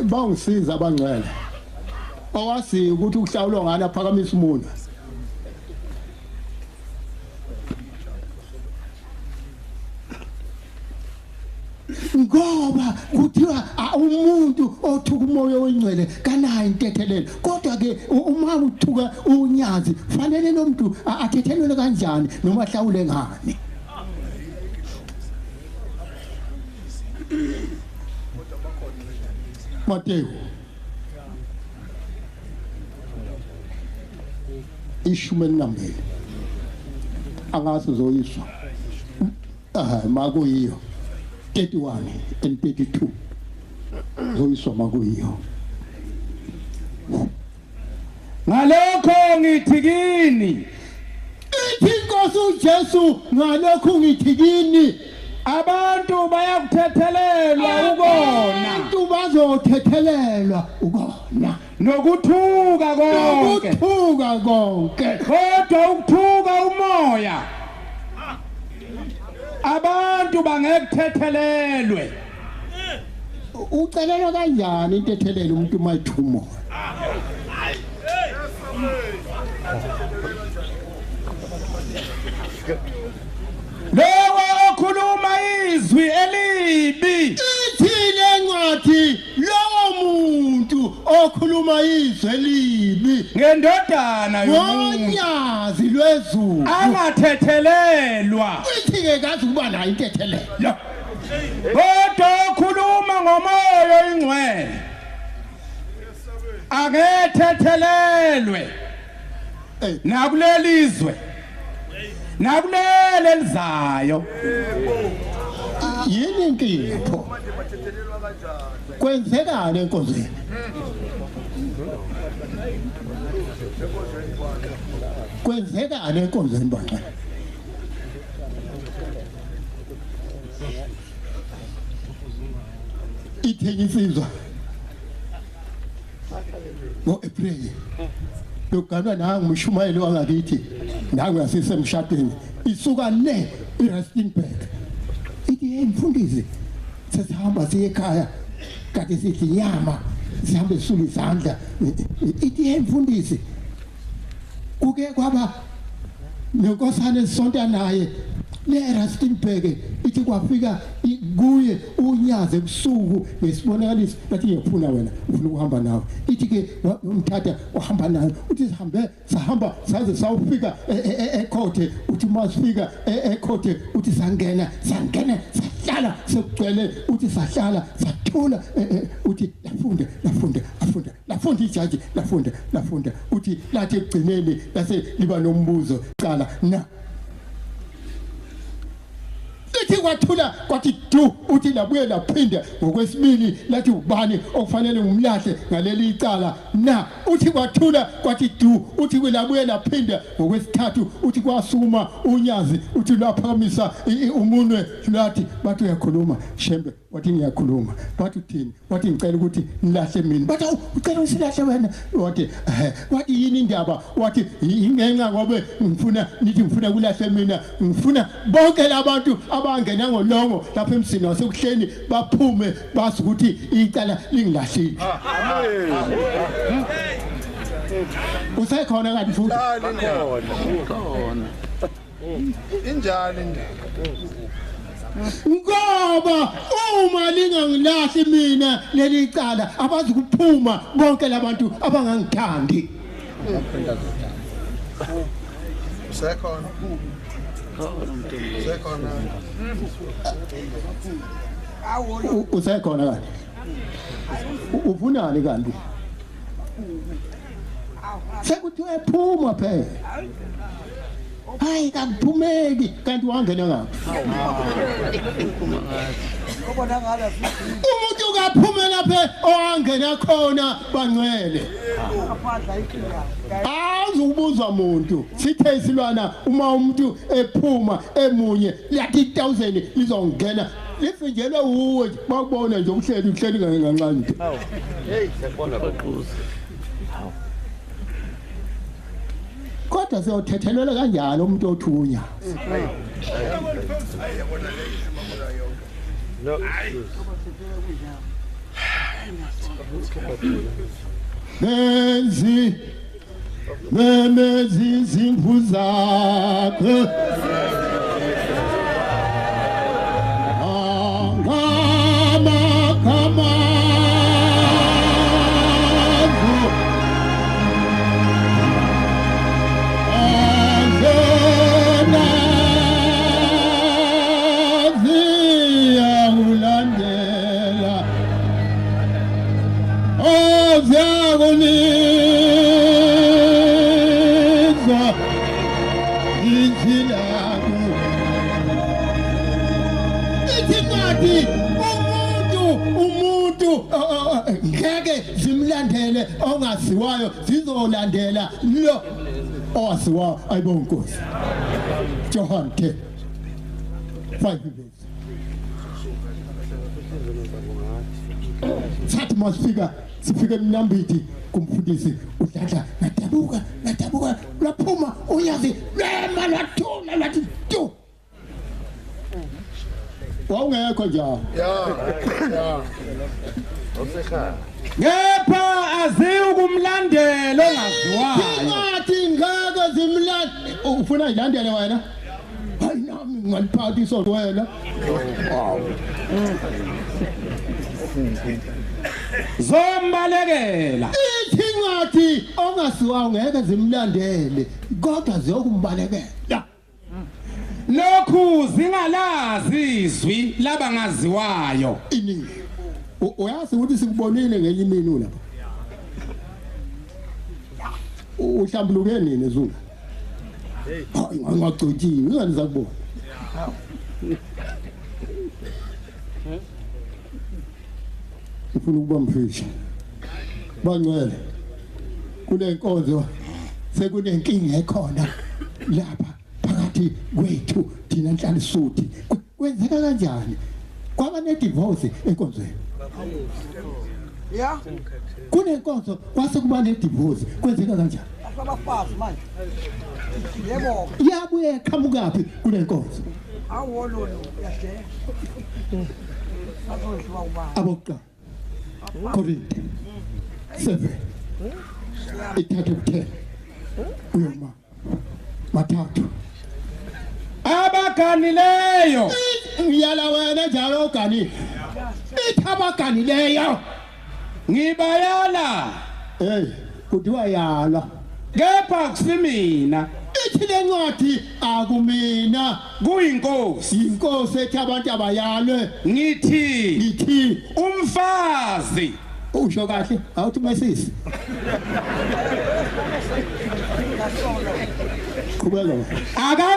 Bangisiza abangcwele. Owazi ukuthi ukuhlawulwa ngani aphakamisa umuntu. Ngoba kuthiwa umuntu othuka umoya oyingcwele kanayo intethelelo, kodwa ke uma uthuka unyazi fanele lo muntu athethelelwe kanjani noma ahlawule ngani? Mateyu 12 angazi uzoyiswa makuyiyo 31 and 32 zoyiswa makuyiyo. Ngalokho ngithi kini, ithi Inkosi uJesu, ngalokho ngithi kini, abantu bayakuthethelelwa ukona, abantu bazothethelelwa ukona nokuthuka konke, nokuthuka konke, kodwa ukuthuka umoya abantu bangekuthethelelwe. Ucelelwa kanjani intethelelo umuntu uma ethuka umoya? Lowo okhuluma izwi elibi, ithi lencwadi, lowo muntu okhuluma izwi elibi ngendodana yomuntu ngonyazi lwezulu angathethelelwa, ithi ke kazi kuba nayo intethelelo, kodwa okhuluma ngomoya oyingcwele angethethelelwe nakuleli izwe nakuleli elizayo. Yini inkinga pho? Kwenzekani enkonzweni? Kwenzekani enkonzweni bangcwele? Ithenye insizwa ngo-April yokuganwa nangu umshumayeli wangakithi, nangu yasisemshadweni, isuka le eRustenburg, ithi hey mfundisi, sesihamba siye ekhaya kade sidla inyama, sihambe sisula izandla. Ithi hey mfundisi, kuke kwaba nenkosana esonta naye le Rustenburg, ithi kwafika kuye unyaze ebusuku ngesibonakaliso, bathi ngiyafuna wena, ufuna ukuhamba nawe. Ithi ke umthatha uhamba naye, uthi sihambe sahamba saze sawufika ekhothe. Uthi masifika ekhothe, uthi sangena sangena sahlala sekugcwele, uthi sahlala sathula, uthi lafunda lafunda afunda lafunda ijaji lafunda lafunda, uthi lathi ekugcineni lase liba nombuzo cala na ithi kwathula kwathi du, uthi labuye laphinda ngokwesibili lathi ubani okufanele ngumlahle ngaleli icala na, uthi kwathula kwathi du, uthi labuye laphinda ngokwesithathu, uthi kwasuma unyazi, uthi lwaphakamisa umunwe lwathi bathi uyakhuluma Shembe, wathi ngiyakhuluma, wathi uthini, wathi ngicela ukuthi nilahle mina, bathi ucela usilahle wena, wathi wathi yini indaba, wathi ingenxa ngobe ngifuna nithi ngifuna kulahle mina, ngifuna bonke labantu abangena ngolongo lapha emsini wasekuhleni baphume bazi ukuthi icala lingilahlile. Usekhona kanti futhi injani indaba? Ngoba uma lingangilahli mina leli cala abazi kuphuma bonke labantu abangangithandi. Sekhona. Sekhona. Usekhona kanti? Ufunani kanti? Sekuthiwa ephuma phela. Hayi kakuphumeki kanti wangena ngaphi? Umuntu kaphumela lapha owangena khona bangcwele. Awuzubuzwa umuntu sithe isilwana uma umuntu ephuma emunye lathi 1000 lizongena lifinjelwe uwe bakubona nje uhleli uhleli kancane nje. Hey siyabona baquza. Kodwa siyothethelelwa kanjani umuntu othunya? Benzi memezi izimvu zakhe ngeke zimlandele ongaziwayo, zizolandela lo owaziwayo. Ayibonga Nkosi. John 10 5 verse. Sathi masifika sifike eMnambithi kumfundisi uDladla, ngadabuka ngadabuka lwaphuma unyazi lwema lwathula lwathi tu. Wawungekho njalo. Ya. Kepha aziwukumlandela ongaziwayo. Ingathi ngeke zimlandele. Ufuna ilandele wena? Hayi nami ngaliphatha isonto wena. Zombalekela. Ithi ingathi ongaziwayo ngeke zimlandele, kodwa ziyokumbalekela. Lokhu zingalazi izwi labangaziwayo. Iningi. Uyazi ukuthi sikubonile ngenye imini lapha. Uhlambuluke nini ezulu? Hayi ngingagcotshiwe, ingani zakubona. Ngifuna ukuba mfisha. Bangcwele. Kule nkonzo sekunenkinga ekhona lapha phakathi kwethu thina Nhlalisuthi. Kwenzeka kanjani? Kwaba ne divorce enkonzweni. Yeah. Kunenkonzo kwase kuba ne divorce, kwenzeka kanjani? Abafazi manje. Yebo. Yabuye qhamukaphi kunenkonzo? Awololo yahle. Azodliwa ubani? Abokuqala. Korinte 7. Ithathe kuthela. Uyoma. Mathathu. Abaganileyo. Ngiyala wena njalo oganile. Ithi abaganileyo. Ngibayala. Hey, kuthiwa yala. Kepha kusimina. Ithi lencwadi akumina, kuyinkosi. Inkosi ethi abantu abayalwe. Ngithi umfazi. Usho kahle, awuthi masisi. Qhubeka. Aka